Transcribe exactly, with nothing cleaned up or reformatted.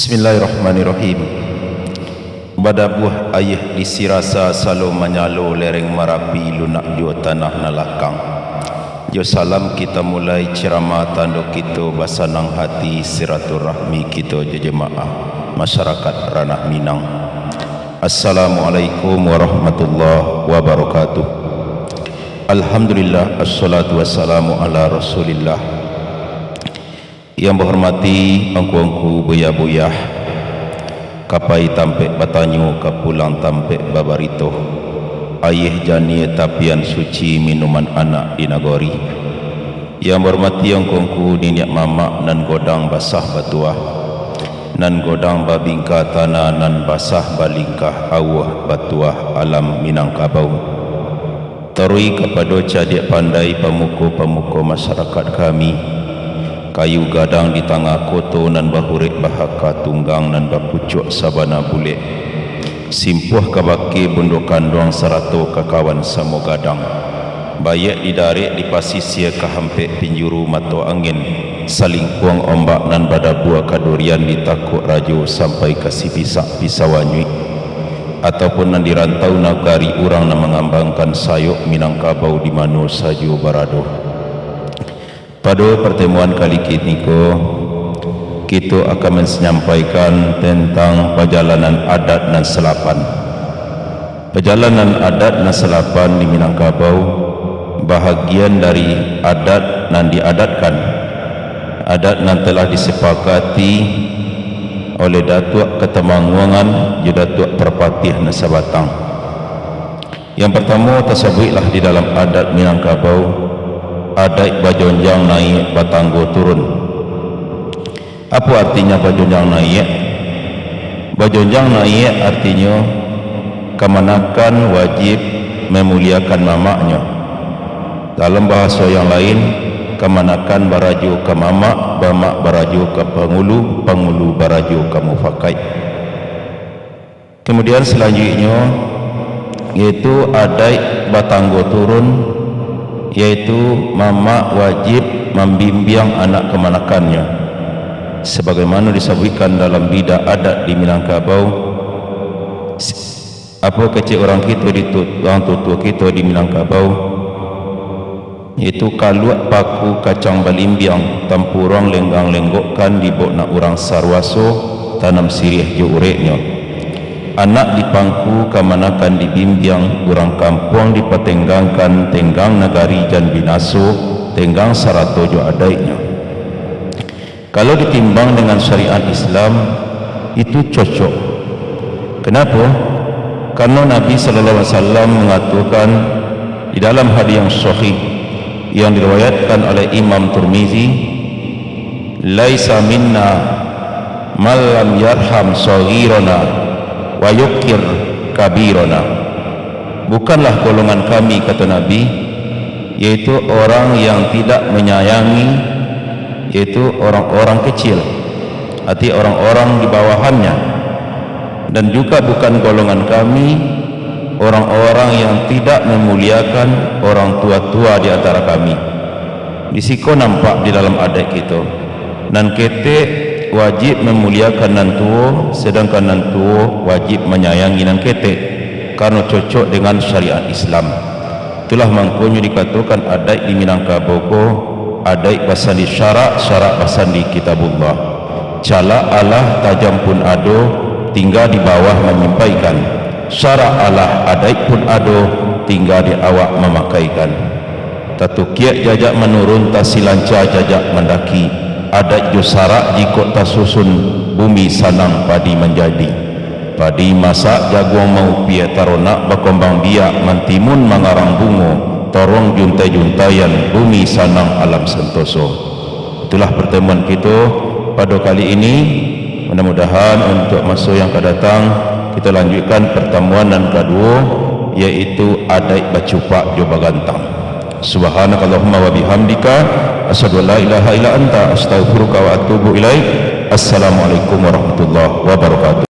Bismillahirrahmanirrahim. Badabuah ayah di Sirasa, salo manyalo lereng Marapi, lunak jo tanah nan lakang. Jo salam kita mulai ceramah, tando kito basanang hati, silaturahmi kito jo jamaah masyarakat Ranah Minang. Assalamualaikum warahmatullahi wabarakatuh. Alhamdulillah, assalatu wassalamu ala Rasulillah. Yang bahormati angku-angku buyah-buyah, kapai tampek batanyo, ka pulang tampek babarito, ayah janiah tapian suci, minuman anak di nagori. Yang bahormati angku-angku niniak mamak nan godang basah batuah, nan godang babingka tanah, nan basah balingkah awuah batuah alam Minangkabau. Taruih kapado cadiak pandai pamuko-pamuko masyarakat kami, kayu gadang di tangah koto nan bahurek bahaka tunggang nan bapucuak sabana bulek, simpuah ka bakeh bundo kanduang sarato ka kawan samo gadang, baiak di darek di pasisia ka hampek pinjuru mato angin, salingkuang ombak nan badabua ka durian di takuk rajo sampai ka sipisak pisau anyuik, ataupun nan di rantau nagari urang nan mangambangkan sayok Minangkabau di mano sajo barado. Pado partemuan kali kiniko, kito akan manyampaikan tentang pajalanan adat nan salapan. Pajalanan adat nan salapan di Minangkabau, bahagian dari adat nan diadatkan, adat nan telah disepakati oleh Datuak Katamangguangan jo Datuak Parpatiah nan sabatang. Yang partamo, tasabuiklah di dalam adat Minangkabau, adaik bajonjang naiak, batanggo turun. Apo artinyo bajonjang naiak? Bajonjang naiak artinyo, kamanakan wajib mamuliakan mamaknyo. Dalam bahaso yang lain, kamanakan barajo ka mamak, mamak barajo ka pangulu, pangulu barajo ka mufakaik. Kemudian, salanjuiknyo, yaitu adaik batanggo turun, yaitu mamak wajib mambimbiang anak kamanakannyo. Sabagaimano disabuikkan dalam bida adat di Minangkabau, apo kecek urang kito di tu-, urang tuo-tuo kito di Minangkabau, yaitu kaluak paku kacang balimbiang, tampuruang lenggang lenggokkan, dibok nak urang saruaso, tanam siriah jo ureknyo. Anak dipangku, kamanakan dibimbiang, urang kampuang dipatenggangkan, tenggang nagari jan binaso, tenggang sarato jo adaiknyo. Kalau ditimbang dengan syariat Islam, itu cocok. Kenapa? Karena Nabi sallallahu alaihi wasallam mengatakan di dalam hadis yang sahih yang diriwayatkan oleh Imam Tirmizi, "Laisa minna man lam yarham shaghirana wa yuqir kabirana." "Bukanlah golongan kami," kata Nabi, "yaitu orang yang tidak menyayangi, yaitu orang-orang kecil, arti orang-orang di bawahannya. Dan juga bukan golongan kami orang-orang yang tidak memuliakan orang tua-tua di antara kami." Di siko nampak di dalam adaik kito, nan ketek wajib mamuliakan nan tuo, sadangkan nan tuo wajib manyayangi nan ketek, karano cocok dengan syariat Islam. Itulah mangkonyo dikatokan adaik di Minangkabau ko, adaik basandi syarak, syarak basandi Kitabullah. Calak alah, tajam pun ado, tingga di bawah manyimpaikan. Syarak alah, adaik pun ado, tingga di awak mamakaikan. Tatukiak jajak manurun, tasilanca jajak mandaki. Adaik jo syarak jikok tasusun, bumi sanang padi manjadi. Padi masak, jaguang maupiak, taronak bakombang biak, mantimun mangarang bungo, torong juntai-juntaian, bumi sanang alam santoso. Itulah pertemuan kito pado kali ini. Mudah-mudahan untuk maso yang ka datang, kita lanjutkan pertemuan nan kaduo, yaitu adaik bacupak jo bagantang. Subhanakallahumma wa bihamdika, asyhadu an la ilaha illa anta, astaghfiruka wa atubu ilaik. Assalamualaikum warahmatullahi wabarakatuh.